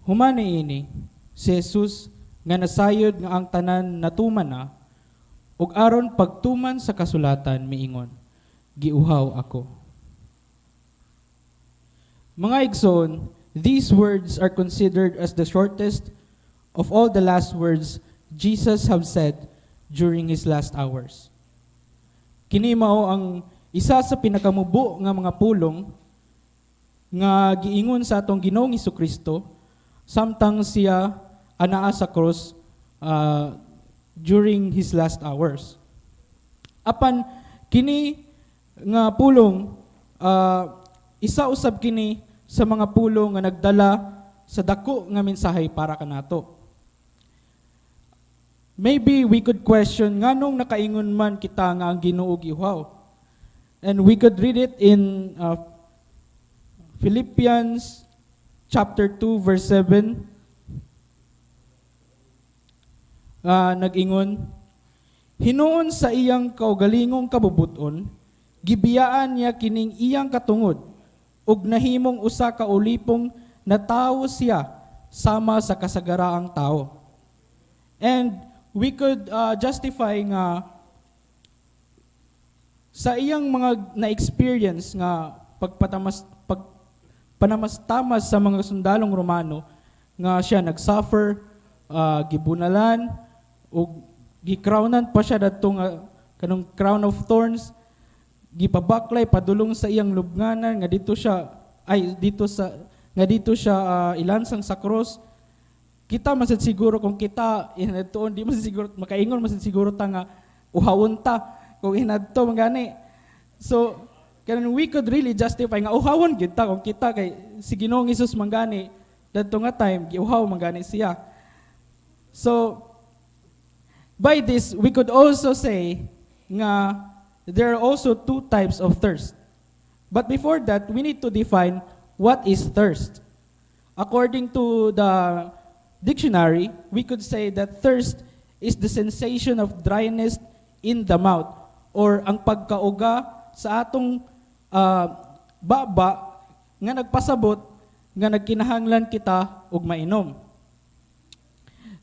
Human niini, si Jesus nga nasayod nga ang tanan natuman na, ug aron pagtuman sa kasulatan miingon, "Giuhaw ako." Mga igsoon, these words are considered as the shortest of all the last words Jesus have said during his last hours. Kini mao ang isa sa pinakamubo nga mga pulong nga giingon sa atong Ginoong Kristo samtang siya anaa sa cross during his last hours. Apan kini nga pulong, isa usab kini sa mga pulong nga nagdala sa dako nga mensahe para kanato. Maybe we could question nganong nakaingon man kita nga ang Ginoo giuhaw. And we could read it in Philippians chapter 2 verse 7. Nag-ingon, "Hinuon sa iyang kaugalingong kabubuton, gibiyaan niya kining iyang katungod ug nahimong usa ka ulipong na tawo siya sama sa kasagaraang tao." And we could justify nga sa iyang mga na-experience nga pagpatamas pag panamastamas sa mga sundalong Romano nga siya nag-suffer, gibunalan ug gikrownan pa siya dadto nga kanong crown of thorns, gipabaklay padulong sa iyang lubnganan nga dito siya ay dito sa nga dito siya ilansang sa cross. Kita man sad siguro, kung kita hinadtoon, di man sad siguro makaingon man sad siguro ta nga uhawon ta kung hinadto man gani. So kanang we could really justify nga uhawon gyud ta kung kita, kay si Ginoong Hesus man gani dadto nga time giuhaw man gani siya. So by this we could also say nga there are also two types of thirst. But before that, we need to define what is thirst. According to the dictionary, we could say that thirst is the sensation of dryness in the mouth or ang pagkauga sa atong baba nga nagpasabot nga nagkinahanglan kita og mainom.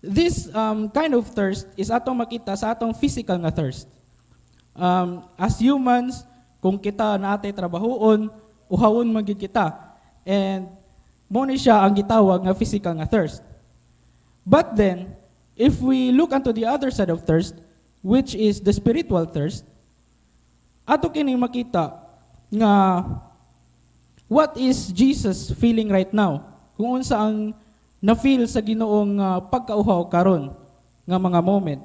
This kind of thirst is atong makita sa atong physical nga thirst. As humans, kung kita naatay trabahoon, uhawon man gyud kita. And mo ni siya ang gitawag nga physical nga thirst. But then, if we look unto the other side of thirst, which is the spiritual thirst, ato kining makita nga what is Jesus feeling right now? Kung unsa ang na-feel sa Ginoong pagkauhaw karon nga mga moment.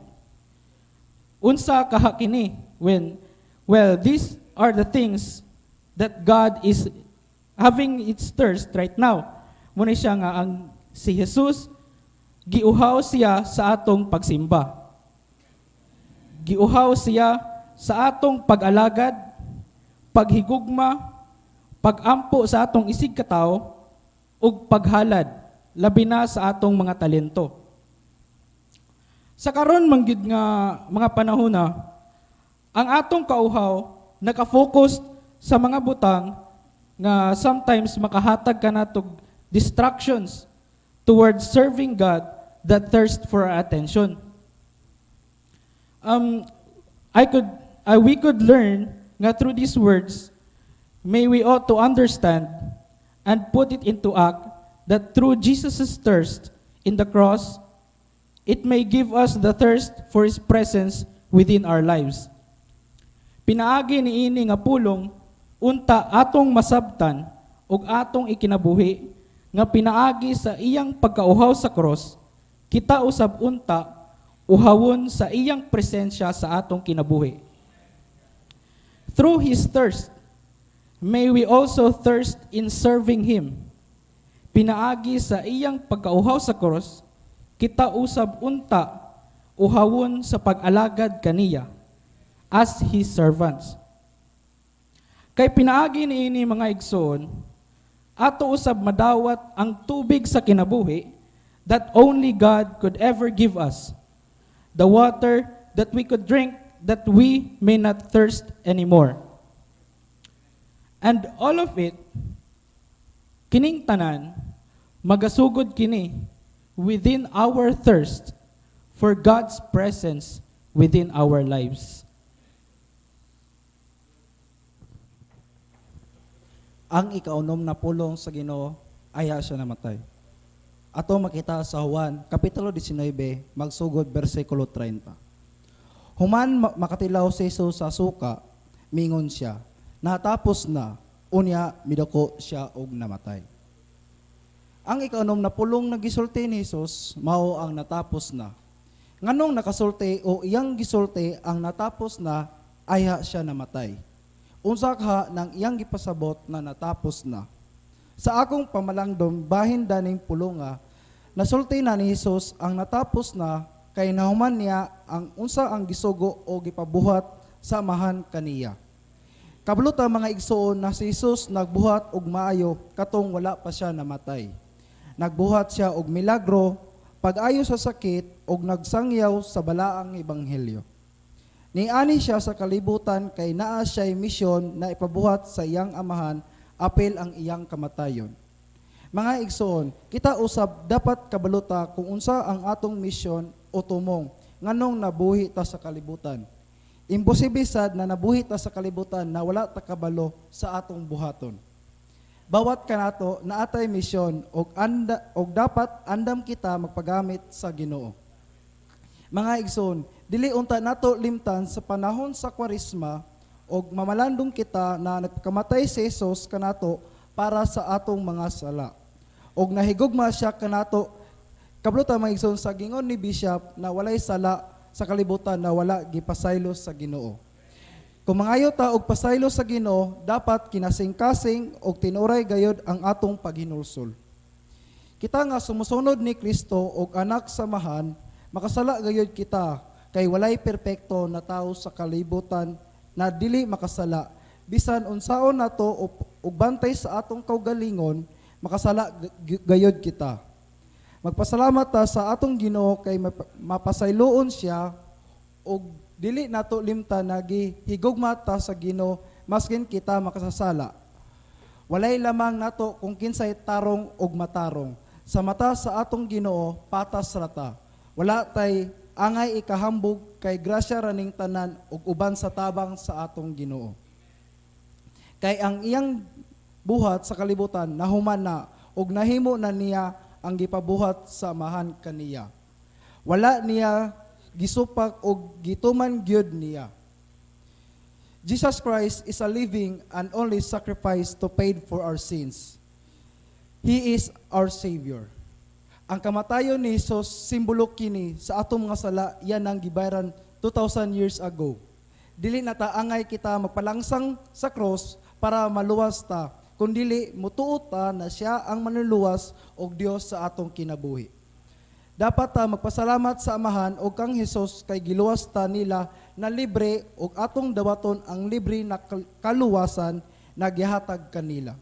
Unsa kaha kini when, well, these are the things that God is having its thirst right now. Muna siya nga ang si Jesus giuhaw siya sa atong pagsimba. Giuhaw siya sa atong pag-alagad, paghigugma, pagampo sa atong isig katawo ug paghalad, labi na sa atong mga talento. Sa karon man gyud nga mga panahon na, ang atong kauhaw naka-focus sa mga butang nga sometimes makahatag kanatog distractions towards serving God that thirst for our attention. I could, we could learn nga through these words, may we ought to understand and put it into act that through Jesus' thirst in the cross, it may give us the thirst for His presence within our lives. Pinaagi niini nga pulong, unta atong masabtan ug atong ikinabuhi nga pinaagi sa iyang pagkauhaw sa cross, kita usab unta uhawon sa iyang presensya sa atong kinabuhi. Through His thirst, may we also thirst in serving Him. Pinaagi sa iyang pagkauhaw sa cross, kita usab unta uhawon sa pag-alagad kaniya as His servants. Kay pinaagi niini, mga igsoon, ato usab madawat ang tubig sa kinabuhi that only God could ever give us. The water that we could drink that we may not thirst anymore. And all of it, kining tanan, Magasugod kini within our thirst for God's presence within our lives.
Ang ikaunom na pulong sa Ginoo, ayha siya namatay. Ato makita sa Juan, Kapitulo 19, magsugod bersikulo 30. Human makatilaw si Jesus sa suka, mingon siya, "Natapos na," unya midako siya og namatay. Ang ikaunom na pulong na gisulti ni Jesus, mao ang "natapos na." Nganong nakasulti o iyang gisulti ang "natapos na" ayha siya namatay? Unsa kaha nang iyang gipasabot na natapos na? Sa akong pamalangdom, bahin daning pulunga, nasulti na ni Jesus ang "natapos na" kay nahuman niya ang unsa ang gisugo o gipabuhat sa Amahan kaniya. Kabalo ta, mga igsuon, na si Jesus nagbuhat og maayo katong wala pa siya namatay. Nagbuhat siya og milagro, pag-ayo sa sakit og nagsangyaw sa balaang ebanghelyo. Niani siya sa kalibutan kay naa siya'y misyon na ipabuhat sa iyang Amahan apil ang iyang kamatayon. Mga igsoon, kita usab dapat kabalo ta kung unsa ang atong misyon o tumong nganong nabuhi ta sa kalibutan. Imposible sad na nabuhi ta sa kalibutan na wala ta kabalo sa atong buhaton. Bawat kanato naatay misyon og dapat andam kita magpagamit sa Ginoo. Mga igsoon, dili unta nato limtan sa panahon sa Kwaresma og mamalandong kita na nagpakamatay si Jesus kanato para sa atong mga sala. Og nahigugma siya kanato. Kabalo ta, mga igsoon, sa gingon ni Bishop na walay sala sa kalibutan na wala gipasaylo sa Ginoo. Kung mangayo ta og pasaylo sa Ginoo, dapat kinasing-kasing og tinuray gayod ang atong paghinulsol. Kita nga sumusunod ni Kristo og anak sa Amahan, makasala gayod kita kay walay perpekto na tao sa kalibutan na dili makasala. Bisan unsaon nato og bantay sa atong kaugalingon, makasala gayod kita. Magpasalamat ta sa atong Ginoo kay mapasayloon siya og dili nato limtan na gihigugma ta sa Ginoo maskin kita makasasala. Walay lamang nato kung kinsay tarong og matarong. Sa mata sa atong Ginoo, patas ra ta. Wala tay angay ikahambog kay grasya raning tanan ug uban sa tabang sa atong Ginoo. Kay ang iyang buhat sa kalibutan nahuman na ug nahimo na niya ang gipabuhat sa Amahan kaniya. Wala niya gisupak og gituman gyud niya. Jesus Christ is a living and only sacrifice to pay for our sins. He is our Savior. Ang kamatayon ni Jesus, simbolo kini sa atong mga sala, yan ang gibayaran 2,000 years ago. Dili na ta angay kita magpalangsang sa cross para maluwas ta, kundili mutuo ta na siya ang manluluwas og Dios sa atong kinabuhi. Dapat ta magpasalamat sa Amahan og kang Hesus kay giluwas ta nila na libre og atong dawaton ang libre na kaluwasan na gihatag kanila.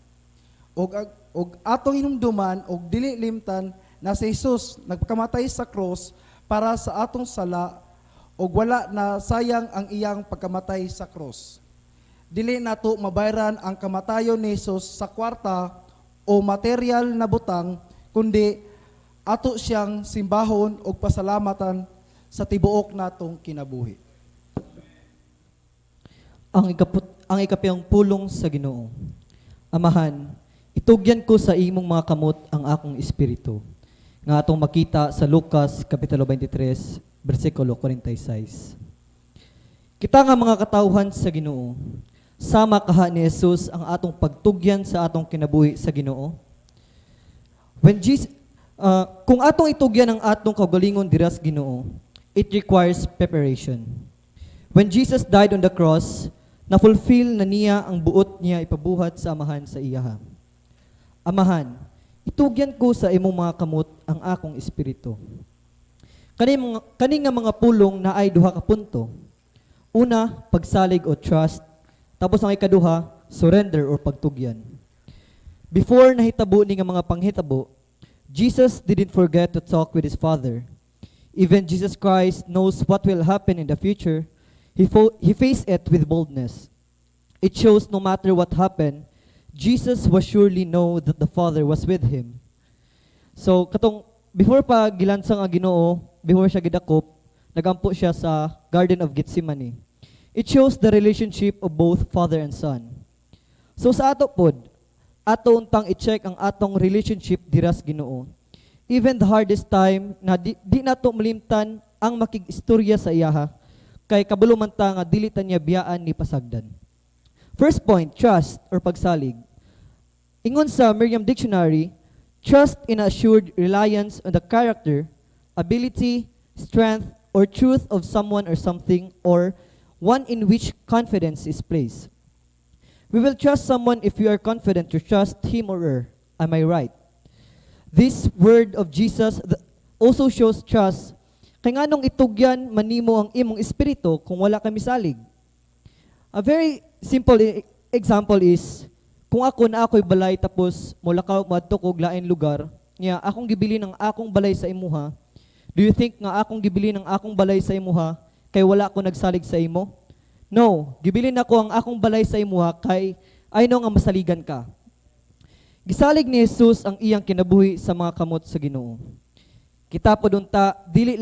Og atong hinumduman og dili limtan na si Jesus nagpakamatay sa cross para sa atong sala og wala na sayang ang iyang pagkamatay sa cross. Dili nato mabayran ang kamatayon ni Jesus sa kwarta o material na butang, kundi ato siyang simbahon og pasalamatan sa tibuok natong kinabuhi.
Ang ikapiyong pulong sa Ginoo. Amahan, itugyan ko sa imong mga kamot ang akong espiritu. Nga atong makita sa Lucas kapitulo 23 bersikulo 46. Kita nga mga katawhan sa Ginoo, sama kaha ni Jesus ang atong pagtugyan sa atong kinabuhi sa Ginoo. When Jesus, kung atong itugyan ang atong kaugalingon dira sa Ginoo, it requires preparation. When Jesus died on the cross, na-fulfill na niya ang buot niya ipabuhat sa Amahan sa iyaha. "Amahan, itugyan ko sa imong mga kamot ang akong espiritu." Kani nga mga pulong na ay duha ka punto. Una, pagsalig o trust. Tapos ang ikaduha, surrender or pagtugyan. Before nahitabo ni nga mga panghitabo, Jesus didn't forget to talk with his Father. Even Jesus Christ knows what will happen in the future. He faced it with boldness. It shows no matter what happened, Jesus was surely know that the Father was with him. So katong before pa gilansang ang Ginoo, before siya gidakop, nagampo siya sa Garden of Gethsemane. It shows the relationship of both father and son. So sa ato pod, ato untang i-check ang atong relationship dira sa Ginoo. Even the hardest time na di nato malimtan ang makig-istorya sa iyaha kay kabalo man ta nga dili ta niya biyaan ni pasagdan. First point, trust or pagsalig. Ingon sa Merriam Dictionary, trust in assured reliance on the character, ability, strength, or truth of someone or something, or one in which confidence is placed. We will trust someone if we are confident to trust him or her. Am I right? This word of Jesus also shows trust. Kay nganong itugyan manimo ang imong espiritu kung wala ka misalig? A very simple example is kung ako na ako'y balay tapos mulakaw moadto kog lain lugar, nya akong gibilin ang akong balay sa imuha. Do you think nga akong gibilin ang akong balay sa imuha kay wala ako nagsalig sa imo? No, gibilin ako ang akong balay sa imuha kay I know nga masaligan ka. Gisalig ni Jesus ang iyang kinabuhi sa mga kamot sa Ginoo. Kita pod unta dili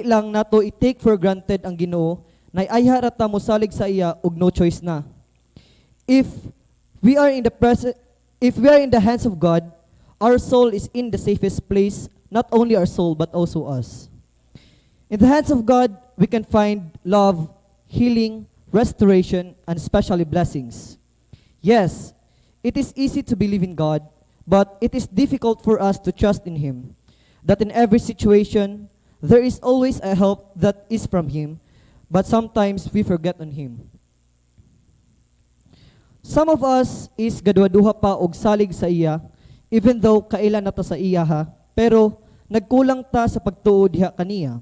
lang nato i-take for granted ang Ginoo na ayha ra ta mosalig sa iya ug no choice na. If we are in the hands of God, our soul is in the safest place, not only our soul but also us. In the hands of God, we can find love, healing, restoration, and especially blessings. Yes, it is easy to believe in God, but it is difficult for us to trust in Him. That in every situation, there is always a help that is from Him, but sometimes we forget on Him. Some of us is gaduha-duha pa og salig sa iya, even though kaila na ta sa iya ha, pero nagkulang ta sa pagtuo diha kaniya.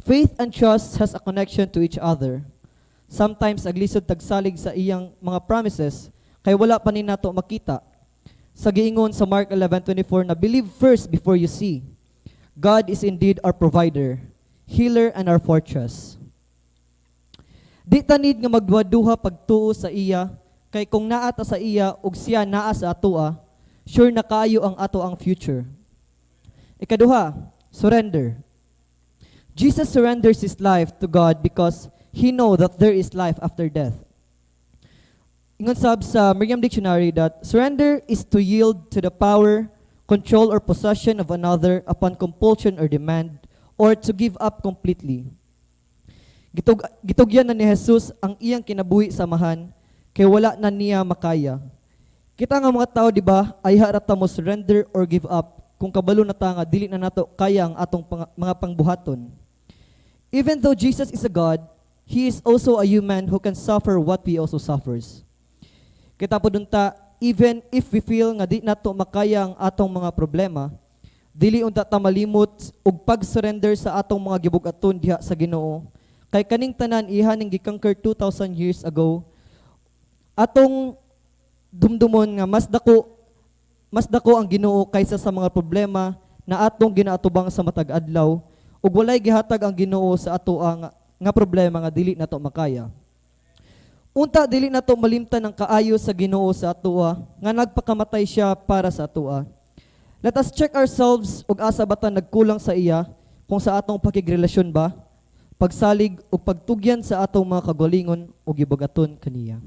Faith and trust has a connection to each other. Sometimes aglisod tagsalig sa iyang mga promises kay wala pa ni nato makita. Sa giingon sa Mark 11:24 na believe first before you see. God is indeed our provider, healer and our fortress. Di ta need nga magduha-duha pagtuo sa iya kay kung naa ta sa iya ug siya naa sa atoa, sure na kaayo ang ato ang future. Ikaduha, surrender. Jesus surrenders his life to God because he know that there is life after death. Ingon sab sa Merriam Dictionary that surrender is to yield to the power, control, or possession of another upon compulsion or demand, or to give up completely. Gitugyan na ni Jesus ang iyang kinabuhi sa Amahan, kay wala na niya makaya. Kita nga mga tao, di ba, ay harata mo surrender or give up kung kabalo na ta nga dili na nato kaya ang atong mga pangbuhaton. Even though Jesus is a God, He is also a human who can suffer what we also suffers. Kita pod unta, even if we feel nga di nato makaya ang atong mga problema, dili unta ta malimot og pag-surrender sa atong mga gibug-aton diha sa Ginoo. Kay kaning tanan iha ning gi-conquer 2,000 years ago, atong dumdumon nga mas dako ang Ginoo kaysa sa mga problema na atong ginaatubang sa matag adlaw ug walay gihatag ang Ginoo sa ato ang nga problema nga dili nato makaya. Unta dili nato malimtan ang kaayo sa Ginoo sa atoa nga nagpakamatay siya para sa atoa. Let us check ourselves ug asa ba ta nagkulang sa iya kung sa atong pakigrelasyon ba, pagsalig ug pagtugyan sa atong mga kagalingon ug gibug-aton kaniya.